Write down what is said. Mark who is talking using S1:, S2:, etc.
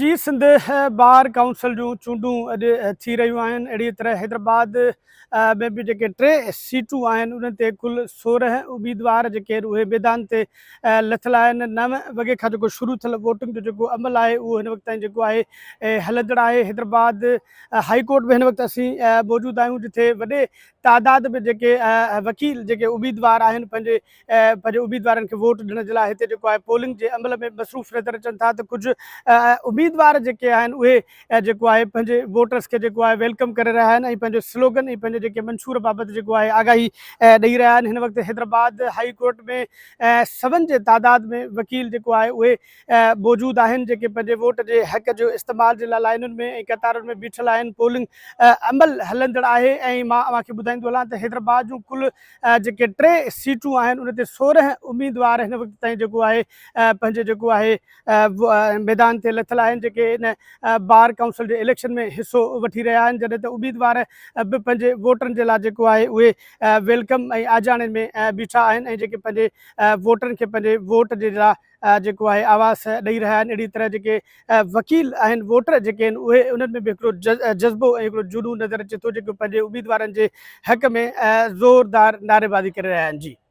S1: جي Sindh bar council جون چونڊون اڄ ٿي رهيون آهن اهڙي طرح حيدرآباد ۾ به جيڪي ٽي سيٽون آهن انهن تي ڪل 16 اميدوار جيڪي آهن اهي ميدان تي لٿل آهن 9 وڳي کان جيڪو شروع ٿيل ووٽنگ جو جيڪو عمل آهي اهو هن وقت تائين جيڪو آهي هلندڙ آهي حيدرآباد هائي ڪورٽ ۾ هن وقت اسين موجود آهيون جتي وڏي تعداد ۾ جيڪي وڪيل جيڪي اميدوار آهن پنهنجي پنهنجي اميدوارن کي ووٽ ڏيڻ جي لاء هتي جيڪو آهي پولنگ جي عمل ۾ مصروف نظر اچن ٿا ته ڪجهه اميدوار جيڪي آهن اهي جيڪو آهي پنهنجي ووٽرس کي جيڪو آهي welcome ڪري رهيا آهن ۽ پنهنجو سلوگن ۽ پنهنجي جيڪي منشور بابت جيڪو آهي آگاهي ڏئي رهيا آهن هن وقت حيدرآباد هائي ڪورٽ ۾ سون جي تعداد ۾ وڪيل جيڪو آهي اهي موجود آهن جيڪي پنهنجي ووٽ جي حق جو استعمال جي لاء لائنن ۾ ۽ قطارن ۾ بيٺل آهن پولنگ عمل هلندڙ آهي ۽ مان اوهان کي ٻڌائيندو هلان ته حيدرآباد جون ڪل جيڪي ٽي سيٽون آهن ان تي 16 اميدوار هن وقت تائين جيڪو آهي پنهنجي جيڪو آهي ميدان تي لٿل آهن جيڪي ان بار ڪائونسل جي اليڪشن ۾ حصو وٺي رهيا آهن جڏهن ته اميدوار به پنهنجي ووٽرن جي لاء جيڪو آهي اهي welcome ۽ آجياڻي ۾ بيٺا آهن ۽ جيڪي پنهنجي ووٽرن کي پنهنجي ووٽ جي لاء جيڪو آهي آواز ڏئي رهيا آهن اهڙي طرح جيڪي وڪيل آهن ووٽر جيڪي آهن اهي انهن ۾ به هڪڙو جذبو ۽ هڪڙو جنون نظر اچي ٿو جيڪو پنهنجي اميدوارن جي حق ۾ زوردار نعريبازي ڪري رهيا آهن جي.